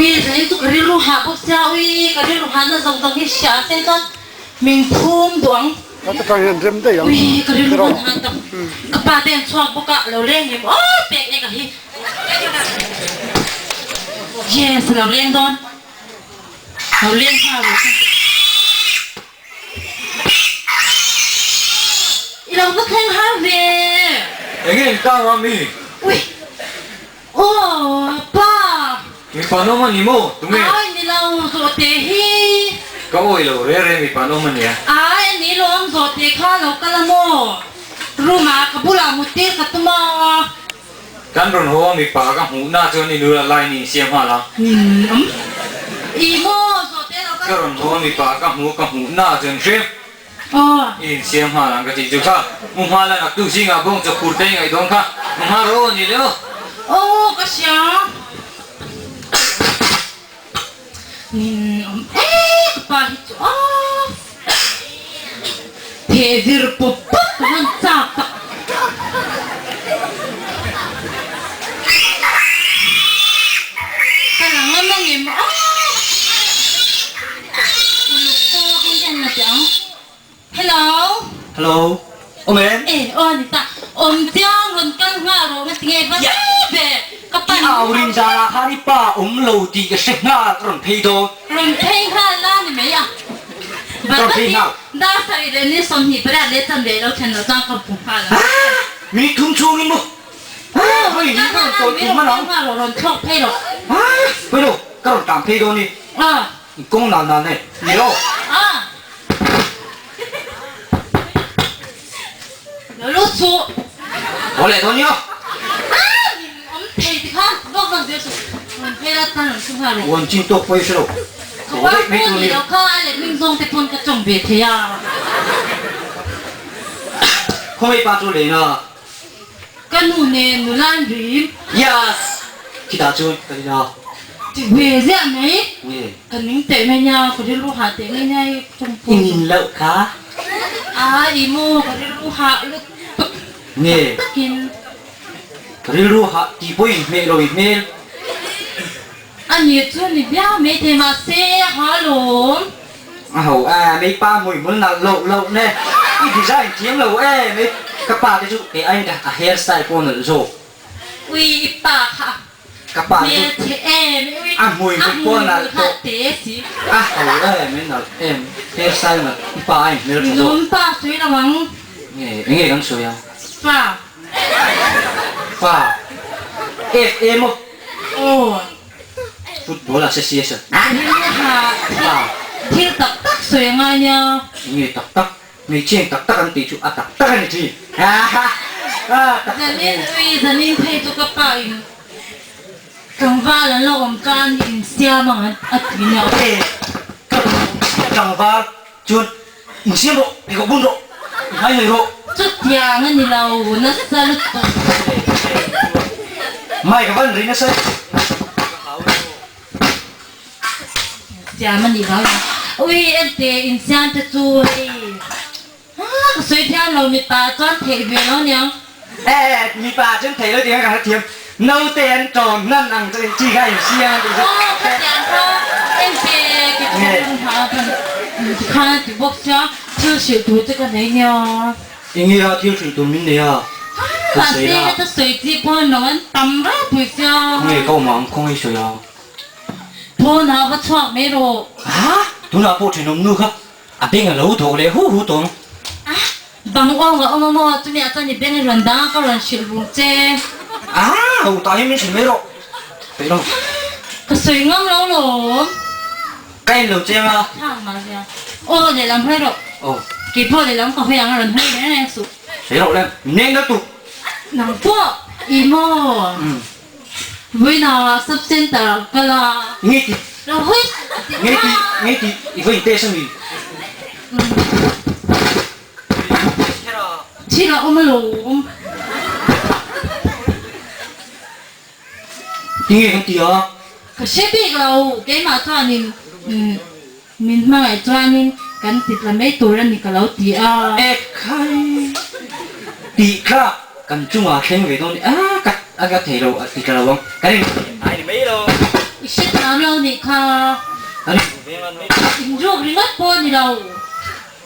Ui zanin chu ka rilru hah bawk sia ui ka rilru hahna zawng zawng hi hria se chuan min phum duh ang. Ui ka rilru han hah tak ka pa te an chhuak bawk a lo leng ngem aw pek eka hi. Yes lo leng dawn lo leng nghal rawh ka. I lo va thleng har ve. Enge in kang a mi? Ui Aw pa. Mipa nawm a ni maw? Tunge? Ai ni lo zawhte hi. Ka awi lo re re mipa nawm a nia. Ai a ni lawm zawhte kha lo kal a maw? Room ah ka bulah muttir ka tum a. Kan rawn haw a mipa ka hmuh na chuan i nula line in siam nghal a. Ninawm. I maw zawhte lo kal. Ka rawn haw a mipa ka hmuh ka hmuh na chuan hrim. Aw. I insiam nghal ang ka tih chu kha. Mu hma la naktuk zingah bawng chaw phur te i ngaih dawn kha. Mu hma rawh aw ni le aw. Aw ka hria. Ninawm e ka pa hi chu aw. Theh vir pawp pawp ka han chak tak. Ka la ngam angem aw. Uluk tawkin ka en la teh ang. Hello. Hello. Awm em? E aw a ni ta. Awm chiang rawn kal nghal rawh nga tinge va rei ve. Ka pan I au rin danah khan i pa awm lo tih ka hre nghal ka rawn phei dawn. Rawn phei nghal la ni mai a. Ka rawn phei nghal. Dar sarih leh ni 28 leh chanve lo thlen loh chuan ka bu nghal ang. Minute thum chhungin maw? Vawi hi ka rawn tawi tum hman ang. Rawn thlawk phei rawh. Pawi lo, ka rawn tang phei dawn i. Kawng nan nan e, ni lo. Lo lut suh. Haw leh dawn nia. Awm thei ti khan vak vak zel suh. Rawn phei la tan rawn thu nghal rawh. Uan chin tawk pawh i hre lo. Ka pa pawh ni lo kha a let hming zawng te pawn ka tawng ve thei a. Khawngaih pa chu leng a. Ka nu nen nula an rim. Yes! Khitah chuan ka ni a. Ti ve ziah mai. Nge? Ka ning teh mai nia, ka rilru hah teh mai nia i tawng pawh. I nin loh kha. A i maw, ka rilru hah lutuk. Nge? Takin. Ka rilru hah tih pawh in hmeh lo i hmel. A ni chu ni viau mai thei mahse ha lawm. A ho e, mei pa hmuihmul nalh loh loh ne, i design thiam lo e mei ka pa te chu kei aiin ka a hair style pawh nalh zawk. Ui i pa kha Ka pa te chu hmelchhe em ui a hmuihmul pawh nalh tawh. A ho e mei nalh em hair style nalh i pa aiin hmeltha zawk. Lawm pa sawi lo ang. Nge enge kan sawi a? Pa. Pa. F A maw? Aw. Football Association. Pa. Thil tak tak sawi a ngai nia. Nge tak tak? Hmeichhiang tak tak an tih chu a tak tak a ni thin. Zanin ui zanin phei chu ka pa in tlangval an lo awm chuan insiam ang a ti nia. Nge ka rawn awm chiah tlangval chuan insiam rawh, pheikhawk bun rawh, inhai nei rawh. Chutiang a ni lo, nasa lutuk. Mai ka van ri nasa e. Insiam a nih vang a. Ui ente insiam te chu hei haa ka sawi thiam lo mipa chuan theih ve lo aniang. E mipa chuan theih lo tih kha ka hrethiam. Naute an ṭawn hnan ang chu chi kha insiam tih chu. Aw ka tiang kha ente ke chu ka ha khan tikhan a ti bawk sia thil hrilh tur te ka nei nia. Enge a thil hrilh tur min nei a? Ka sawi la. Mahse ka sawi chi pawh lo an tam ropui sia. Khawnge ka awm ang khawnge i sawi ang. Pawn ah va chhuak mai rawh. Ha? Tunah pawh thenawm nu kha a beng a lo thawk leh hu hu tawng. A, bang awng a awm a maw? Chumi ah chuan i beng rawn dang a ka rawn hrilh rung che. A, ho tah hian min hrilh mai rawh. Peih lo. Ka sawi ngam lo lawm. Ka en lo cheng a. Thang mah sia. Aw lehlam hawi rawh. Aw. Kei pawh lehlam ka hawi ang a rawn hawi reng reng suh. Sawi rawh le, min neng deuh tuk. Nang pawh i maw? Vawiinah sub center ah kal a. Nge ti. Lo hawi. Nge ti, nge ti, i vawiin test a mi? Thil a awm alawm. Tinge kan ti a? Ka hre bik lo, keimah chuanin min hmangaih chuanin kan ti tla mai tur a ni ka lo ti a. Ekhai! Tih kha kan chungah thleng ve dawn a, ka a ka thei lo a ti tla lo ang, kan in hnai ni mai lo. I hre thiam lo nih kha. Inruk ringawt pawh a ni lo.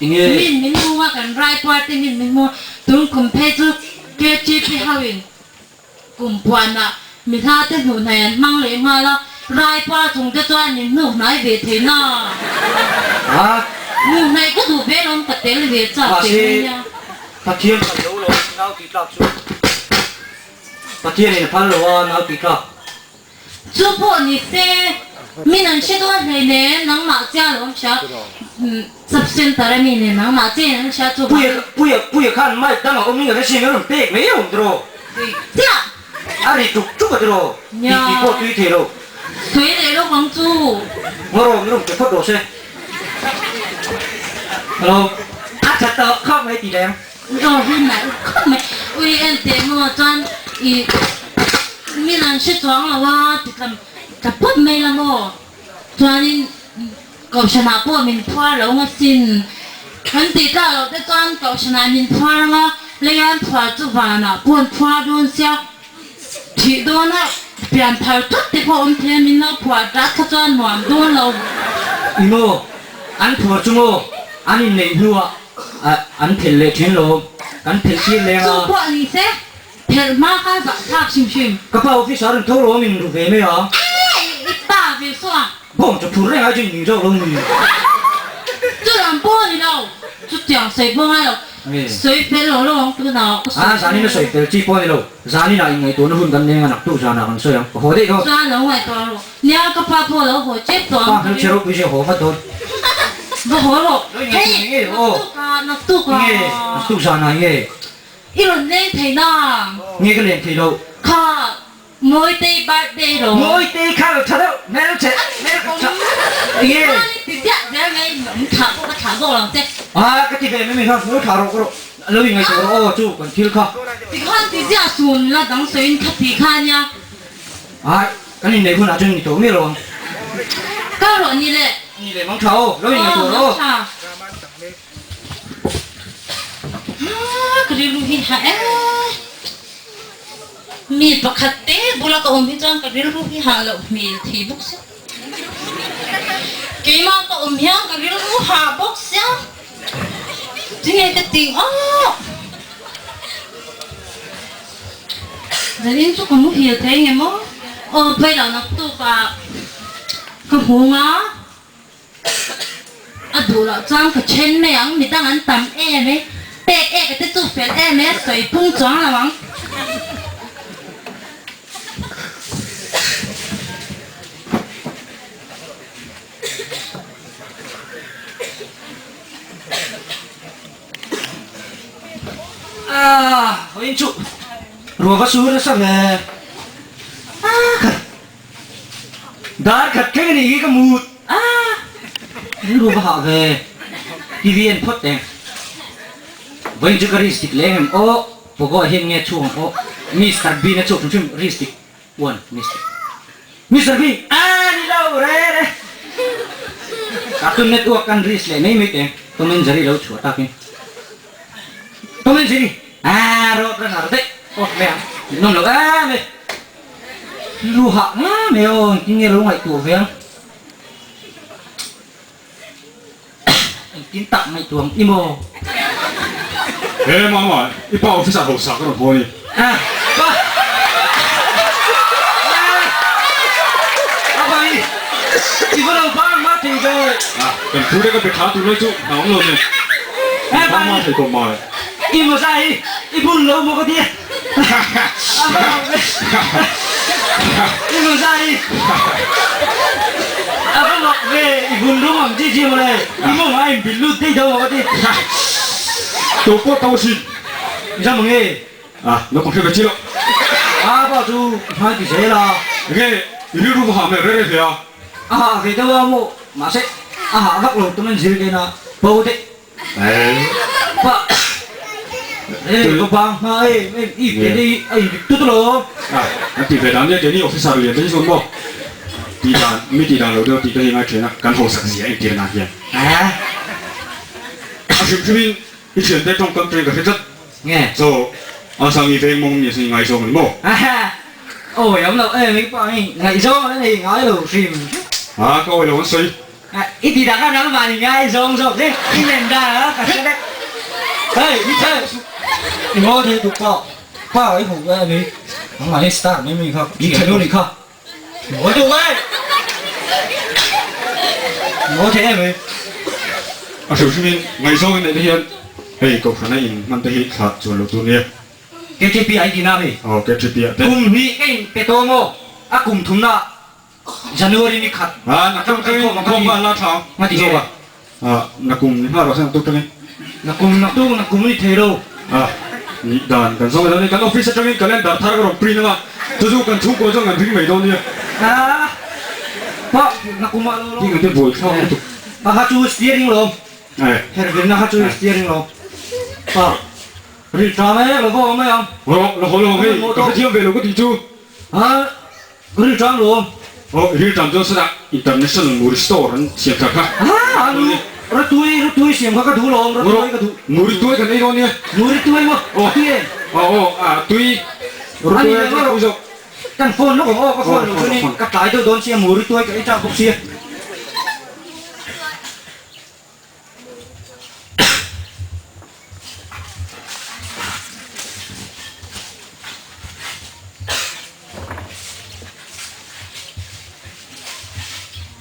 Min min hmu a, kan rai party min min hmu a, tun kum phei chu KTP ho in kum puanah mi hla te hnuh hnai an hmang leh nghal a, rai par chung te chuan min hnuh hnai ve thei na. Hnuh hnaih ka duh ve lawm ka tel ve chak teh mai nia. Pathian phal lo lo nau tih tlak chu Pathian in a phal lo a nau tih tlak. Chu pawh ni se, min an hre dawn hlei nen nangmah chiah lo an hria, sub center a mi nen nangmah chiah in an hria chu Puia Puia Puia khan mic dang a awm in a hre sin a rawn pek mai awm tiraw? Chiah! A ri tuk tuk a tiraw? Nia. Tih tih pawh tui thei lo. Sawi leh lawk ang chu. Ngaw min rawn pe phawt rawh se. Hello. A tha tawh khawp mai tih leh ang. Aw hi nalh khawp mai. Ui en teh maw chuan i min an hre chuang lo a ti tla tla phawt mai la maw. Chuanin Kohhranah pawh min phuar lo nga sin. Kan tih tlak loh te chuan Kohhranah min phuar anga leian phuar chu vanah pawh an phuar dawn sia. Thih dawna pian thar thut te pawh awm thei a min lo phuar tlak kha chuan nuam dawn lo. I maw? An phuar chu maw? An inneih hnuah an phelh leh thin lo. Kan phelh tir leng a. Chu pawh ni se, phelh hma kha zah thlak hrim hrim. Ka pa office ah rawn tho lo a min ru ve mai a. I pa ve saw a. Bawng chu phur reng ai chu in ning zawk lo ni. Chu lam pawh a ni lo. Chutiang sawi pawh ngai lo. Sawi fel lo lo ang tunah ka sawi A, zanin a sawi fel chi pawh a ni lo. Zanin ah inngaihtuahna hun kan neng a, naktuk zanah kan sawi ang. Ka haw daih dawn. Chuan lo ngaihtuah rawh. Nia, ka pa pawh lo haw tep tawh ang. Pa hmelchhe ropui zia haw vat dawn. Va haw rawh. Lo inngaihtuah ngei ngei rawh aw. Naktuk ah, naktuk ah. Nge, naktuk zanah nge? I rawn leng thei nang. Nge ka leng thei lo. Kha. Mawitei birthday rawh. Mawitei kha lo tha deuh hmelchhe hmeltha enge. Chuan ti ziah zel mai um thlah pawh ka thlah zawk lo ang che. A ka ti ve mai mai kha lo thlah rawh ka rawh lo in ngaihtuah rawh aw chu kan thil kha. Ti khan ti ziah sun la dang sawiin kha ti kha nia. Ai kan inneih hunah chuan ni tawh miah lo ang. Ka rawh ni le. Ni le mang tha aw lo in ngaihtuah rawh aw. Ka rilru hi ha e. Mi pakhat te bula ka awm hi chuan ka rilru hi hah loh hmel thei bawk sia. Keimah ka awm hian ka rilru hah bawk sia. Tinge ka tih awh. Zanin chu ka muhil thei nge maw? Aw phei lo naktuk ah ka hmu nga. A duh loh chuan ka then mai ang, midang an tam em e, pek ek a te chu fel em e, sawi phung chuang lo ang. Ah, vawiin chu ruah va sur nasa ve. Ah, khat. Dar khat thleng a nih hi ka mut a, rilru va hah ve TV en phawt eng. Vawiin chu ka risk dik leh em aw, Pogo ah hian nge chhung ang aw, Mister Bean a chhuak hrim hrim risk dik one Mister Mister Bean a ni lo re re. Cartoon Network kan risk leh mai mai teng Tom and Jerry lo chhuah takin Tom and Jerry a road runner daih aw mai ang ninawm lo em e. Lu hah nga mai aw, engtin nge lo ngaihtuah ve ang? Engtin tak ngaihtuah ang i maw? He mama, i pa office ah hausa ka rawn haw a ni. Ah, pa! Ah! Apa i? I va lo bang ma thei ve. Ah, kan thu te ka pe tha tur lai chu hna awm lo nen. Eh, Bang ma thei tawh mai. I mawza hi i bun lo maw ka ti a. I mawza hi a va mak ve, i bun rum ang chi chi mawle, i mawng a inbilh lut daih dawn maw ka ti. To pawh to sin. Zam ang e. Ah, naupang hre ve chi loh. A pa chu i hmai ti zel a. Enge i rilru va hah hmel reh reh hle a. A hah ve deuh a maw, mahse a hah vak lo tum an zir ken a, bo daih. Ka bang hma e, i ke te hi a inbik tut alawm. An tih ve dan nia keini officer lian te hi chuan maw tih dan mi tih dan lo deuh tih te hi ngai thin a, kan hausak zia entir nan hian. A hrim hrim in i thiante tawngkam teng ka hre tlat. Nge? Chaw a sang i veng mawng ni a sang i ngaizawng a ni maw? Awi awm loh em i pa hi ngaihzawng a la nei ngai lo hrim. A ka awilo an sawi. I ti dak a nangmah ni ngai zawng zawk che i len dan a ka hre vek. Hei i hei i ngaw thei tuk pa pa i hmuh ve ani nangmah hi star mai mi kha i thenu ni kha ngaw tuk e ngaw thei em mai. A hrim hrimin ngaihzawng in neih te hian hei kohhran a in hman te hi thlah chuan loh tur nia. KTP ah i ti na mi? Aw KTP ah te. Kum hnih ka in pe tawng aw a kum thumna ah. January ni khat. A nakum tangin inkhawm kha an la tha ang. Nga ti nge? A nakum ni nghal rawh se naktuk tangin. Nakum naktuk nakum ni thei lo. A nih dan kan zawng mai dawn nia. Kan office atangin calendar thar ka rawn print anga chu chu kan chhungkaw chuan kan ring mai dawn nia. A pa nakum ah lo lo. Ti kan te buai thlak lutuk. A ha chu steering lawm. Her virna kha chu steering lawm. Pa ri tha mai lo va awm mai ang. Rawh la haw lo hei ka hrethiam ve lo ka tih chu. A Ril tang lo. Aw ril tang chuan sawtah international muri store an siam thar kha. Aa nu ratui ratui siam kha ka duh lo ratui ka duh. Muri tuai kan ei dawn nia. Muri tuai maw aw tui em? Aw aw a tui ratui a tui zawk. Kan phone lawk ang aw ka phone lo chuanin ka tlai deuh dawn sia muri tuai ka ei chak bawk sia.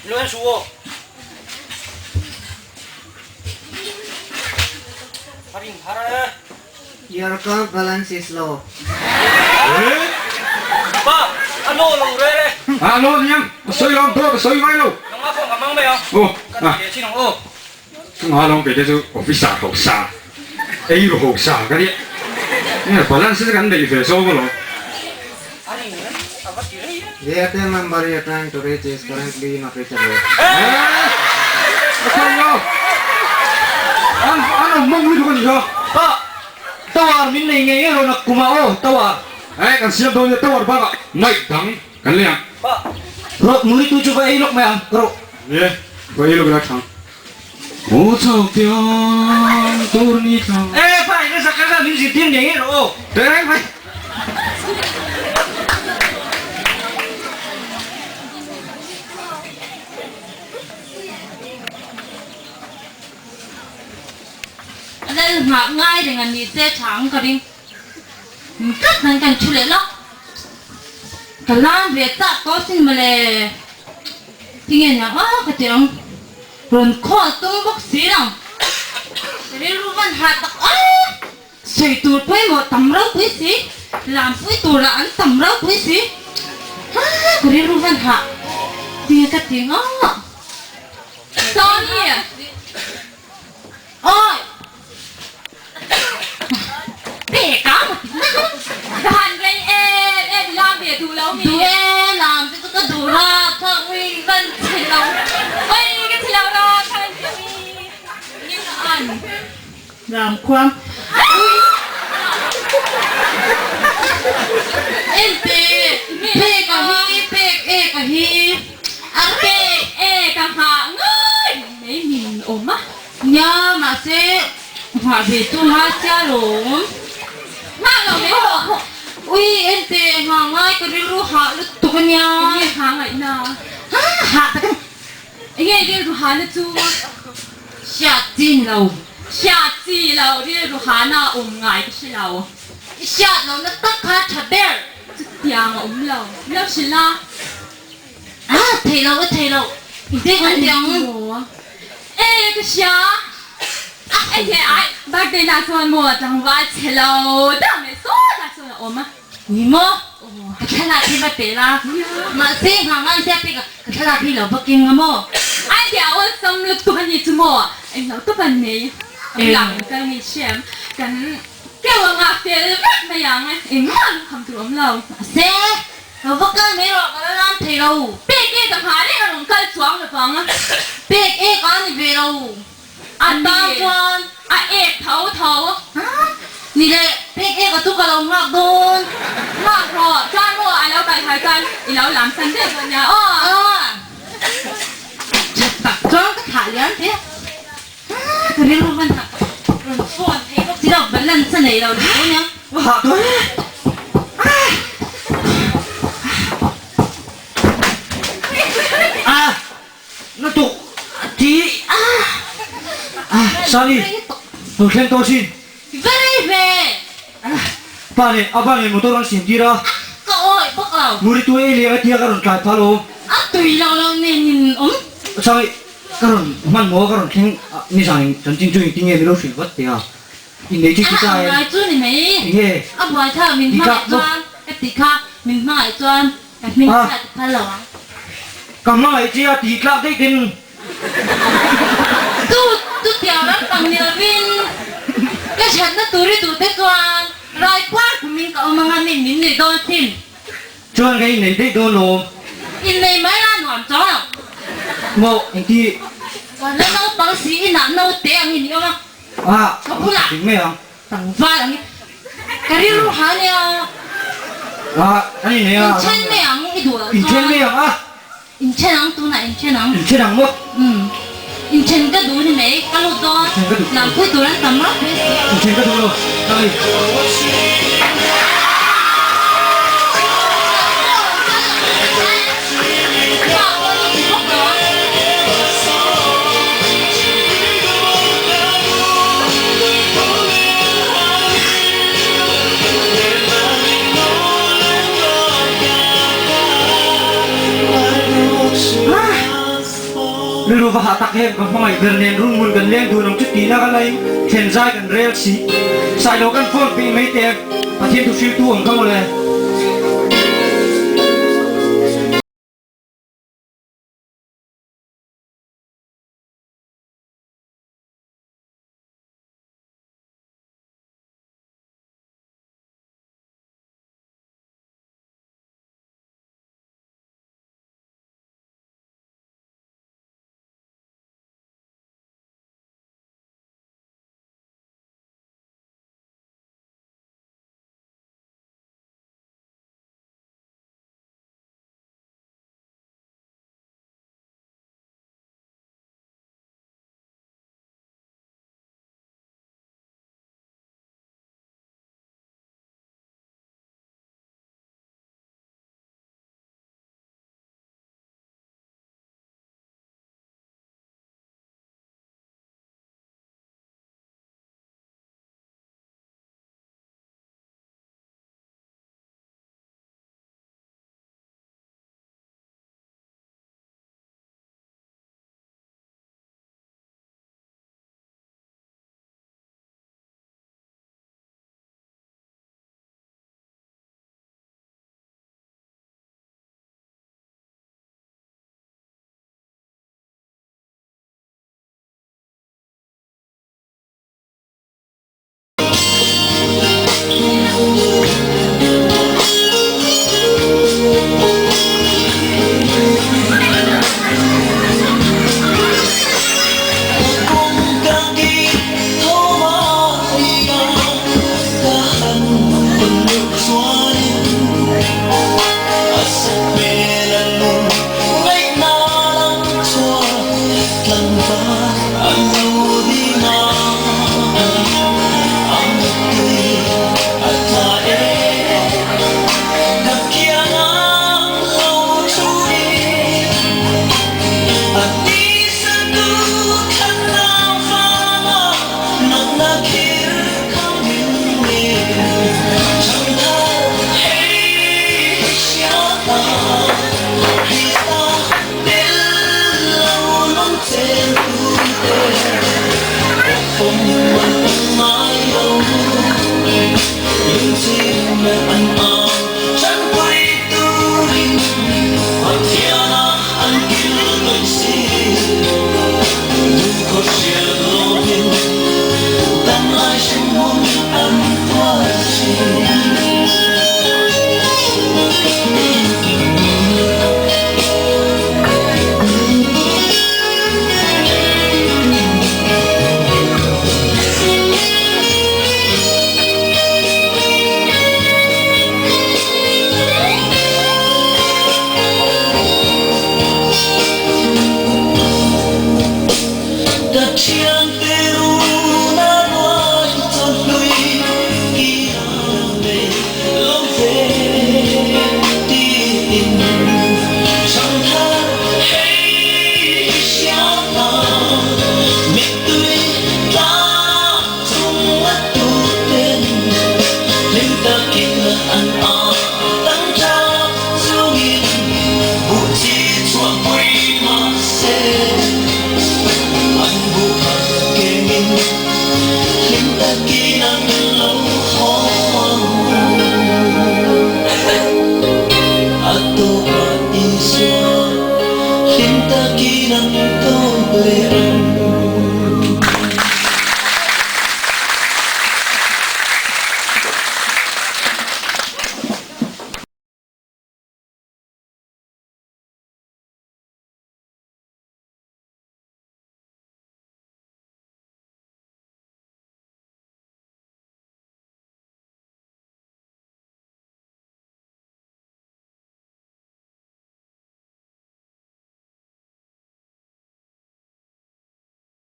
Luan su aw. Haring har e. Your account balance is low. Pa, a no lo re re. A no niang, a sawi lo, dawt a sawi ngai lo. Nangma phone ka mang mai ang. Aw, Ka ti leh thin ang aw. Chungah lawng kei te chu officer hausa, ei ru hausa ka nia. Nge balance te kan neih ve zawng alawm. The Airtel number you are trying to reach is currently not reachable. A thei lo. An an awm mawng lutuk a nih kha. Pa, tower min nei ngei ngei rawn a kum ah aw, tower. Eh, kan siam dawn nia tower bakah mic dang kan lei ang. Pa, rawh muri tu chu va ei lawk mai ang, rawh. Ni e, va ei lawk ila thang. Aw chho piang tur ni thlang. E pa eng zak kha min zirtir ngei ngei rawh aw. Teh reng mai. Lal nghah ngai reng a ni se tha ang ka ring. Tlat nan kan thu leh lawk. Ka lan ve chak tawh sin mawle. Tinge nia aw ka ti ang. Rawn call tum bawk si lo. Ka rilru van hah tak a, sawi tur pawimawh tam ropui si, lampui tur lah an tam ropui si. Ha ka rilru van hah tinge ka ti ngawh. Sawni! Awi! Pek a ka ti nak a. Ka han rei em em i lam ve duh lo mi? Duh e, lam te chu ka duh ra kha ui van che lo. Ui ka che lo ra kha van che mi. Ning a an. Lam khuang. Ui. En te, pek a hi, pek e ka hi. A pek e ka nghah ngai mai min awm a. Nia, mahse nghah ve chu nga sia lawm. Nghah lo mai rawh. Ui, ente nghah ngai ka rilru hah lutuk a nia. Enge hah ngaihna? Ha, hah tak a ni. Enge rilru hahna chu? Hriat chi ni lo. Hriat chi lo, rilru hahna awm ngai ka hre lo. I hriat lohna tak kha tha ber. Chutiang a awm lo. Lo hrilh a. A thei lo, a thei lo. Engtin kan ti ang? E ka hria. A enge ai birthday na chuan maw tlangval chhe lo deuh mai sawtah chuan a awm a. Ni maw? Ka thlalak hi va pe la. Mahse nghah ngai sia pek a, ka thlalak hi lo va keng a maw? Ai tia awlsam lutuk a ni chu maw? Englo tawp an nei. A bulah kan kal ngei hriam. Kan keuh anga fel vek mai ang. Engmah lungkham tur awm lo. Mahse Lo va kal mai rawh, ka la lam thei lo. Pek e ka hma reng a rawn kal chuang lo vang a. Pek e ka ni ve lo. A tan chuan a ek tho tho. Ha? Ni le, pek e ka chu ka lo nghak dawn. Nghak rawh, chuan maw a lo kal har chuan i lo lam san deuh dawn nia aw. Aw. Tha tak chuan ka thlah liam thei a. Ha, ka rilru hman hah. Rawn phone thei bawk si lo, balance a nei lo ni dawn nia. Va hah dawn e. A. Sangi, lo thleng tawh sin. Very ve. Pa nen a ba nen motor an siam tir a. Ka awih bawk lo. Muri tu ei leng a tia ka rawn tlai phal awm. A tui lo lo nen in awm. Sangi, ka rawn hman maw ka rawn thleng nizan in chanchin chu engtin nge min lo hrilh vat teh a. Innei chu ti ta em? A ngai chu ni mai. Enge? A buai thlak min hmangaih chuan ka ti kha min hmangaih chuan ka hming chhiat ti phal lo ang. Ka hmangaih che a tih tlak daih ten. Tu tu tiang ram pang ni lovin ka thatna tur i duh te chuan rai puar kumin ka awm anga min min nuih dawn thin. Chuan ka innei daih dawn lo. Innei mai la nuam chang lo. Maw engti? Ka la naupang si inah naute ang i ni awm a. Ah, Ka bulah ding mai ang. Tlangval ang i ka rilru ha nia. Ah, an innei a. Inthen mai ang i duh loh chuan. Inthen mai ang a. Inthen ang tunah inthen ang. Inthen ang maw? Umm. Inthen ka duh ni mai, ka lut dawn. Inthen ka duh. Lamphut tur an tam rap mai si. Inthen ka duh lo, ka ngei. Rilru va hah tak em ka hmangaih ber nen runhmun kan leng dun ang chu tihna ka lain thlen zai kan rel si. Sailo kan phone peih mai teh Pathian thu hriltu ang ka mawle.